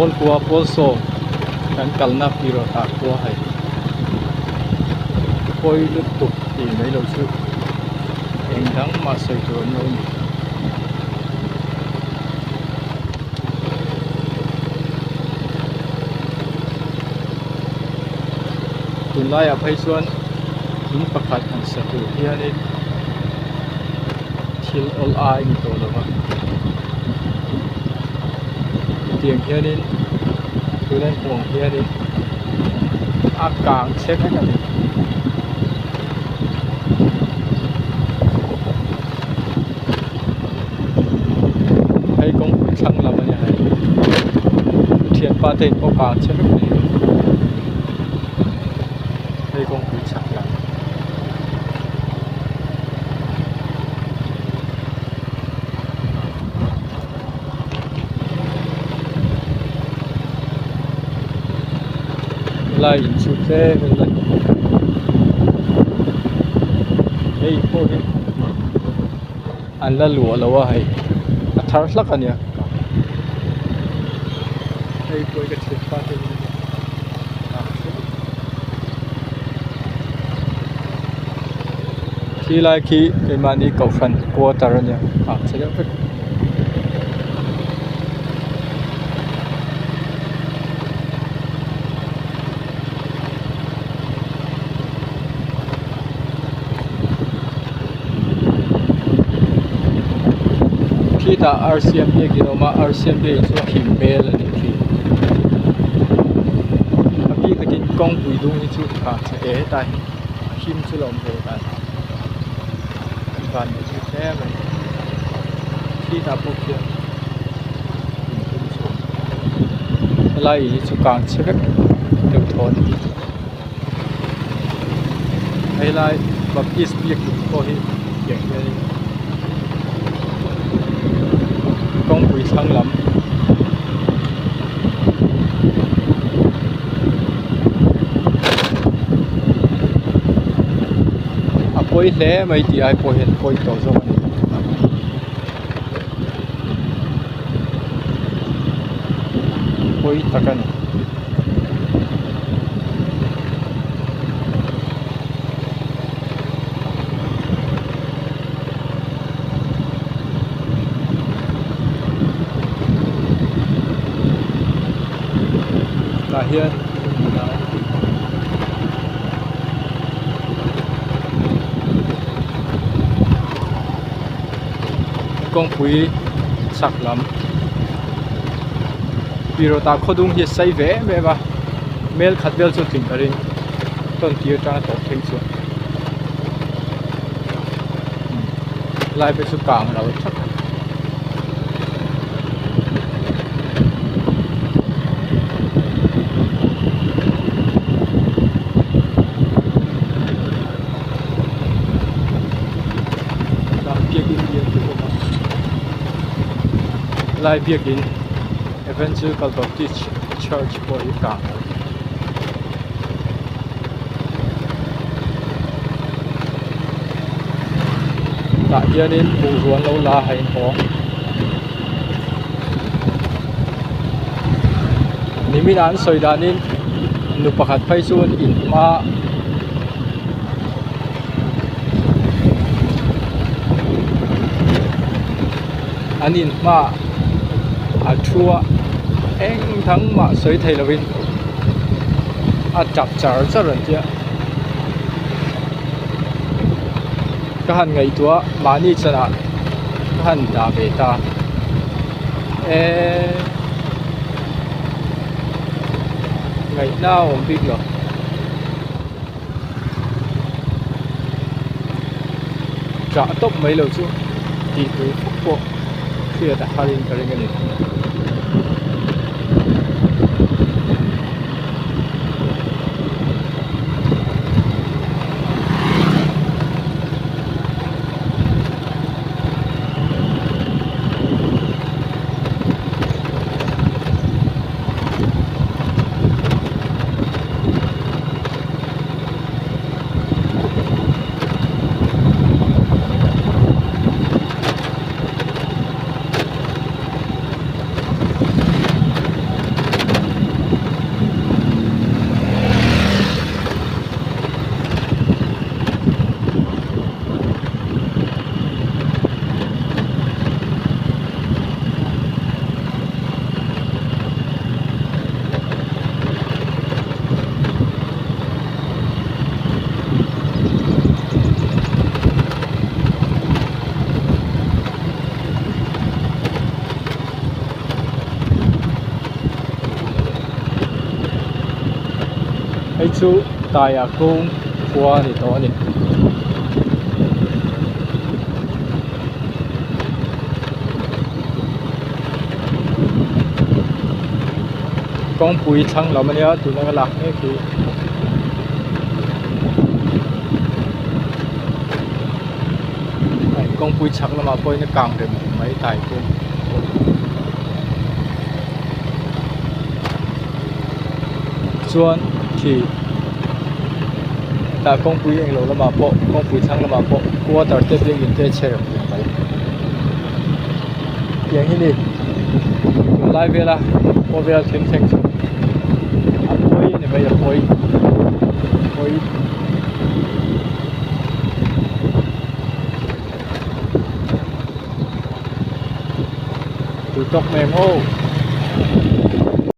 Pawlkua Pawlsawm kan kalna pirawt ah khua hei pawi lutuk tih mai loh chu eng dang mah sawi tur an lo ni. Tunlaiah phei chuan in pakhat han sa tur hianin thil awl ai ni tawh lo va tiang hianin tuna an hmuh ang hianin a kang chhe vek a ni. Hei kawngpui thlang lam a ni a hei thianpa te in pawh kang chhe vek a ni hei kawngpui chhak lam. Helai in chu tlem in la hei pawh hi an la luah lo a hei a thar hlak a nia hei pawh hi ka thianpa te in a Khi lai khi keimahni kohhran quarter a nia ah che deuh vek. Khitah arsiam biakin a awm a arsiam biakin chu a him hmel a nih khi a bik takin kawngpui dung hi chu kha che e hetah hian a him chu la awm ve dan van neih zui hle mai khitah pawh khian inhung chu a awm helai in hi chu kang chhe vek deuh thaw a ni helai baptist biakin pawh hi tiang hianin kawngpui thlang lam. A pawi hle mai tih ai pawh hian pawi tawh zawk a ni. Pawi tak a ni. Tah hian kawngpui chhak lam pirawtah khawdung hi a sei ve em em a mel khat vel chu a tling ka ring tawn tir atanga tawp thleng chuan lai phei chu kang lo thak a. Lai biakin Evangelical Baptist Church pawh hi kang a ni. Tah hianin bungrua an lo la a inhawng nimin ah an sawi danin nu pakhat phei chuan in hma an in hmaah a thu a eng dang mah sawi thei lovin a tap char char an tia ka han ngaihtuah a mahni chanah ka han dah ve ta eee ngaihna a awm bik lo. Chah tawp mai lo chu tih tur fawk pawh hriat a har in ka ring a ni. chu Taia kung khua a ni tawh a ni. Kawngpui thlang lam ania tuna ka lak mek hi. Kawngpui chhak lamah pawhin a kang rem mai tai kung. Chuan khi tah kawngpui englo lamah pawh kawngpui thlang lamah pawh quarter te biakin te a chhe reng reng mai tiang hi ni tunlai vela khawvel thil thleng chu a pawi a ni mai a pawi pawi. Tui tawk mai ang aw.